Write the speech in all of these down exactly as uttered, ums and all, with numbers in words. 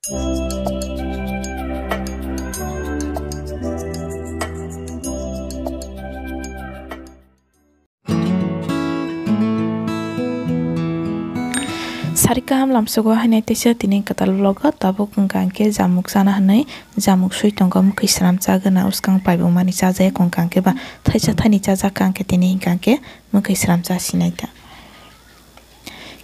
Sari kaham lamsogo hainai teisa tini kwtal vlog o tabuk wngkha hwnkhe jamuk chana hwnwi jamuk sui tongo, mwkhwi swnam chagwna, uskang paibumani chajak wngkha hwnkhe ba thaisa thaini chajak ka hwnkhe tini hwnkha hwnkhe mwkhwi swnam chasinai ta.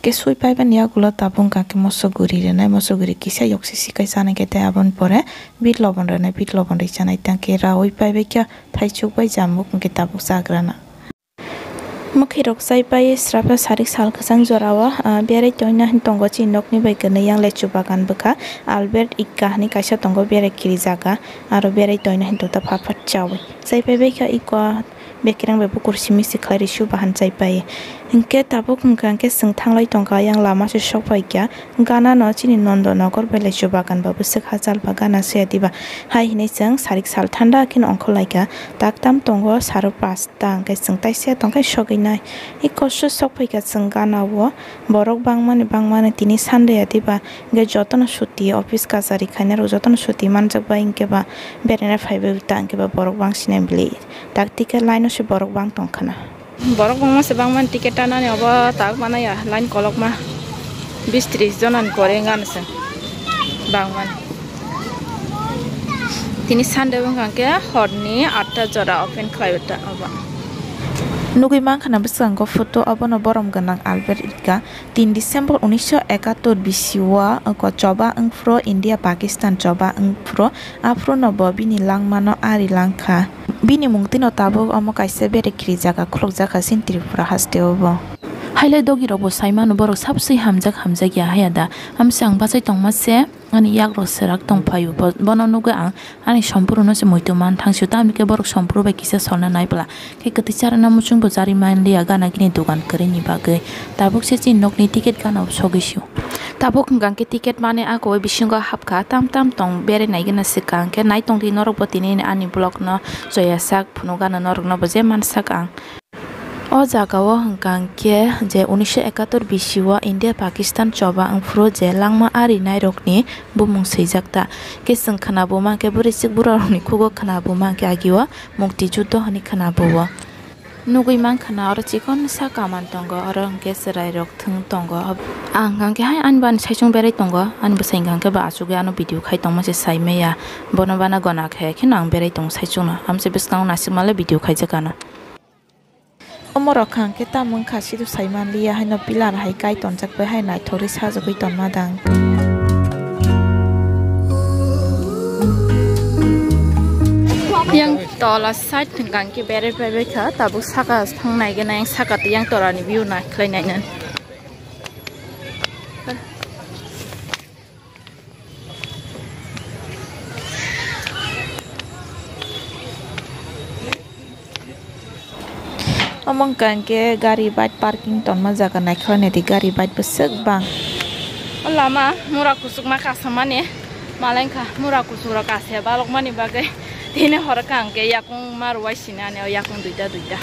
Ke sui paibani yagulo tabuk wngkha khe moso guri rwnai, moso guri kisa yoksi sikai chanai khe tei aboni pore bit lobon rwnai, bit lobon rwi chanai tang khe raui paibai khe thaichuk bai jamuk hwnkhe tabuk chagrana. Mwkhwirok chai pai srapsa sarik sal kwchang jorao, ah, berai toina hin tongo chini nokni bai kwnwi yang lechu bagan bwkha Albert Ikka hinwi kaisa tongo berai kiri jaga aro berai toina hin tota phat phat chaui chai paibai kha ikko. Bekereng bai bukur simi si khlai rw sio bahan chai pai. Hinkhe tabuk hwnkha hinkhe chwng thanglai tongkha, ayang lama se sok pai kha. Gana no chini Nondo Nogor bai lechu bagan ba bwswk hachal ba gana se diba. Hai hinwi chwng sarik sal thanda kheno ongkhor lai kha. Tak tam tongo saro pasta hinkhe chwng tai se tongkhe sogwi nai. Iko se sok pai kha chwng gana o. Borok bangmani bangmani tini Sunday ya diba. Hinkhe jotono suti office kachari khainai rok jotono suti manjak bai hinkhe ba beraina phaibai ta hinkhe ba borok bangsinai bili. Tak ticket line o se borok bang tong khna. Borok bangma se bangmani ticket tanani obo tak manaya line kolokma bis tris jonani pore wngani se bangmani. Tini Sunday wngkha hwnkhe horni atta jora open khlai ta obo. Nugui mankha na bwskango photo obono borom gwnang Albert Ikka. Tin December unisho ekatur bisi o, o choba wngphuru India Pakistan choba wngphuru, aphuru no bo bini langmano ari langkha. Bini mungtwino tabuk omo kaisa bere kiri jaga khulukjakha chini Tripura hasteo bo. Hailai dogirok bo saimano borok sabsui hamjak hamjak ya haya da. Amswk ang bachai tongma se. Ani yagrok serak tong phaio, bo-, bono nugwi ang ani sompuru no se muitu man thangsio, tamni khe borok sompuru bai kisa solna nai bwla khe kwtwi charwna muchung bo charwi man liya gana gini dogan kwrwini bagwi. Tabuk se chini nokni ticket gana o sogwi sio. Tabuk hwnkha khe ticket mane ako bisingo hapkha, tam tam tong berai nai gana swkang khe nai tong di norok bo tini ani vlog no joya sak phunuk gana norok no bo je man sak ang. O jaga o hwnkha khe je unisho ekatur bisi o India Pakistan choba wngphuru je langma ari nairokni bumung swijak ta. Khe chwng khwnabo mankhe bwrwi chwk bwrwi rokni khugo khwnabo mankhe agi o mukti juddo hwnwi khwnabo o. Nugwi mankha na oro chikon sa kaman tongo, oro hwnkhe chwrai rok thwng tongo. Ang hwnkha khe hai ani bani saichung berai tongo, ani bwsai hwnkha khe ba achugwi ano video khai tongma se sai maya. Bono bana gona khe kheno ang berai tongo saichung no, amse bwskango nasikma le video khaijak ano. Omo rok kha hwnkhe tamo wngkha sidu sai manliya haino pillar hai kai tonjak bai hai naithok ri sajagwi tonma dang. Yang tola side hwnkha hwnkhe berai paibai kha, tabuk saka thang nai gana yang saka tei yang tola ni view naikhlai nainani. Omo wngkha hwnkhe gari bike parking tonma jaga naikhlai naidi gari bike bwswk bang. O lama mura kuchukma kasamani malai wngkha mura kuchuk rok kasa balokmani bagwi tini horo kha hwnkhe yakung ma rwai sinani o yakung duita duita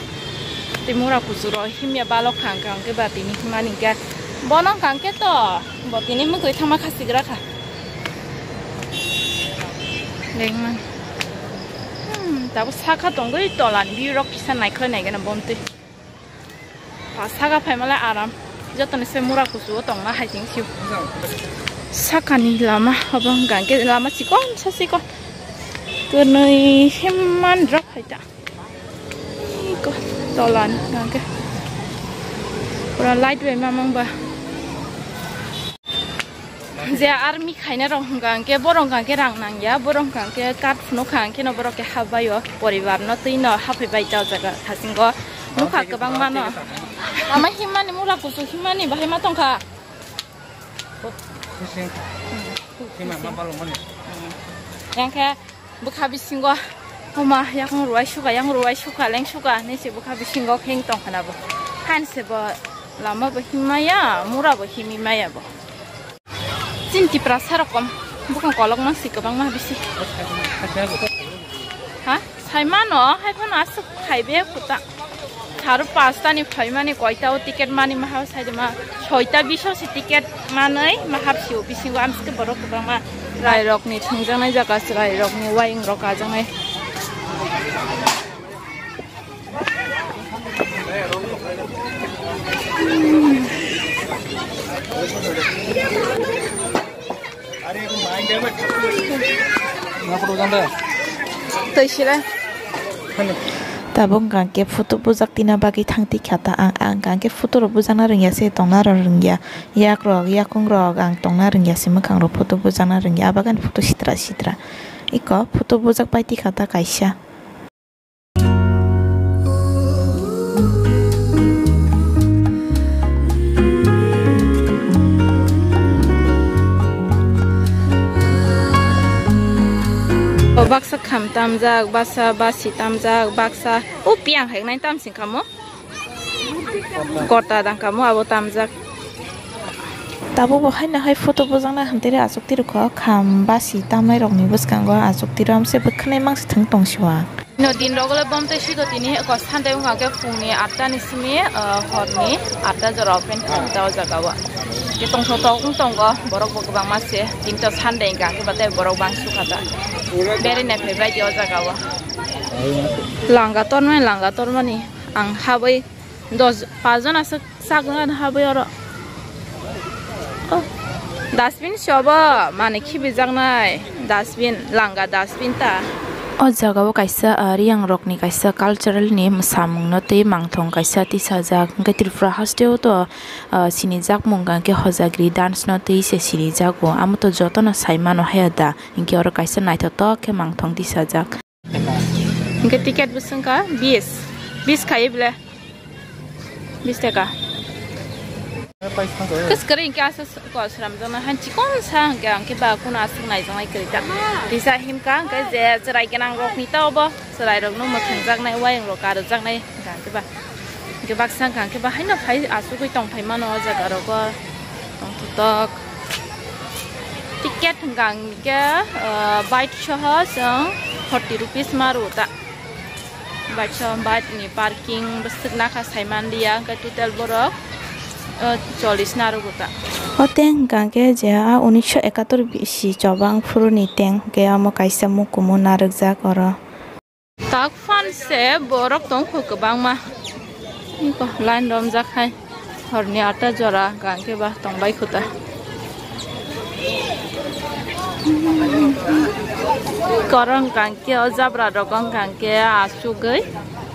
tei mura kuchuk rok himya balok kha hwnkhe hwnkhe ba tini himani hwnkhe bono wngkha hwnkhe to. Bo tini mwtwi thangma khasigra kha. Lengmani. Hmm, tabuk saka tongwi tolani view rok kisa naikhlai naigana bomtwi. Ba saka phaimalai aram. Jotoni se mura kuchu o tongna hai tong sio. Sakani lama obo hwnkha hwnkhe lama chikon sa chikon. Kwnwi himman rok hai ta. Iko, tolan hwnkhe. Pura light bai mamang ba. Je army khaina rok hwnkha hwnkhe, borok hwnkha hwnkhe rang nangya, borok hwnkha hwnkhe card phunuk kha hwnkhe no borok khe hapbaio, poribar no twi no haphai bai ta o jaga thasingo. Nukha kwbangma no. Ama himmani mura kuchuk himmani bahai ma tongkha. Yang khe Bwkha bisingo homa yakung ruwai suka, yang ruwai suka, leng suka hinwi se bwkha bisingo kheng tong khna bo. Hain se bo lama bo himma ya, mura bo himwi maya bo. Chini Tiprasa rokom bwkha kolok mang si kwbangma bisi. Ha? Sai mano, hai phano aswk khai be khuta. Saro pasta ni phaimani koita o ticket mani mahap saidima soita biso se ticket manwi mahap sio bisingo amsike borok kwbangma. Rairokni thwngjaknai jaga, rairokni wayingrok kajaknai. Twi sile. Tabuk hwnkha khe photo bujak tina bagwi thang tikha ta ang, ang hwnkha khe photo rok bujakna rwngya se tongna rw rwngya, yak rok yakung rok ang tongna rwngya se mwkhang rok photo bujakna rwngya, abagani photo sitra sitra iko photo bujak pai tikha ta kaisa. O baksa kham tamjak, baksa basi tamjak, baksa o piyang hai nai tam sing khamo. Kota dang kamo abo tamjak. Tabuk bo haino hai photo bujakna hamtwi aswk twi rwkha kham basi tamnai rokni bwskango aswk twi rom se bwkhwnai mangsi thwng tong siwa. No din rogole bom tei sito tini ko Sunday wngkha khe phungni atta ni simi, ah, horni atta jora open khaimta o jaga o. Ke tongtho tok wng tongo borok bo kwbangma se tinta Sunday wngkha khe batai borok bang sukha ta. Beri nai phai bai di o jaga o. Langa tormani, langa tormani ang habwi dos, pas jon aswk. Chaknani habwi oro. Oh, dustbin se obo, mani khibijaknai dustbin, langa dustbin ta. O jaga o kaisa, ah, Riyang rokni kaisa cultural ni mwsamung no tei mangthong kaisa tisajak. Hwnkhe Tripura haste o to, ah, sini jakmung hwnkhe Hojagri dance no tei se sini jago. Amo to jotono sai mano haya da. Hwnkhe oro kaisa naithotok khe mangthong tisajak. Hingke ticket bo sungkha bis, bis khai bile, bis taka. Kis kari hingke asa ko sram jana han chikon sa hingke hingke ba kuno aswk nai jana kari ta. Tisa himka hingke je cherai gwnang rok ni ta obo, cherai rok no mwthang jaknai, wayang rok karok jaknai hingke ba. Hingke baksa hingka hingke bahaino phai asugoi tongphai mano o jaga rogo tongthotok. Ticket hingka hingke, ah, bike soho chwng forty rupees ma rwo ta. Bike soho bike ni parking bwswk nakha saimanliya hingke total borok, ah, chollish na rwo ta. O teng hingka hingke je a unisho ekator bisi chobang phuru ni teng hingke amo kaisa mukumu narwkjak oro. Tak phan se borok tongkho kwbangma. Iko line romjak hai. Horni atta jora hwnkha hwnkhe ba tongbai khuta. Korong hwnkha hwnkhe o jabra rok hwnkha hwnkhe achugwi.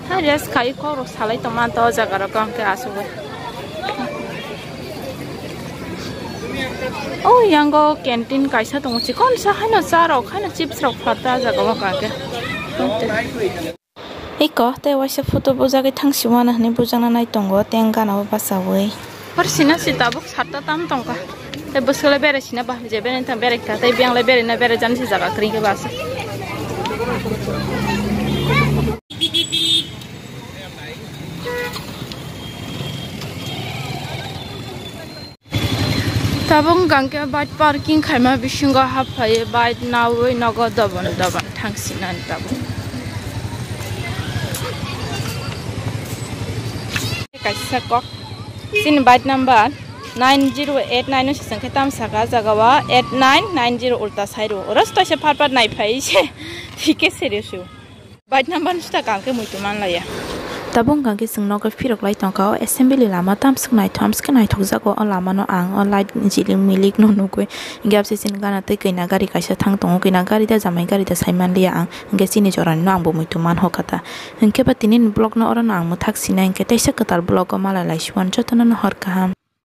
Hai rest khai kok rok salai tongma o jaga rok hwnkhe achugwi. O yango canteen kaisa tongo, chikon sa haino cha rok, haino chips rok phalta ah jaga o hwnka khe. Iko tei waisa photo bujagwi thang si mano hinwi bujakna nai tongo, tei gana o bachaui. Hor sina si tabuk satta tam tongkha. Tei bwswk le berai sina ba, je berai thang berai kha, tei biyang le berai na berai jani si jaga kwrwi khe ba aswk. Tabuk hwnkha khe bike parking khaima bisingo happhai bike naui nogo dobon dobon thangsinani tabuk. Kaisa kok chini bike number nine zero eight nine o se chwng khe tam saka jaga o eight nine nine zero ulta side o oro se toisa phat phat nai phai se thik khe serious o. Bike number ni sita kang khe muitu man laiya. Tabuk hwnkha khe chwng nogo phirok lai tongkha o assembly lama tamswk naithok amswk khe naithokjago o lama no ang o light jilik milik no nugwi. Hingke abse chini gana tei kina gari kaisa thang tongo, kina gari da jamai gari da sai manliya ang, hingke chini jorani no ang bo muitu man hokha ta. Hingke ba tini ni vlog no oro no ang mwthak sinai hingke teisa kwtal vlog o malai lai siwan jotono no hor kaham.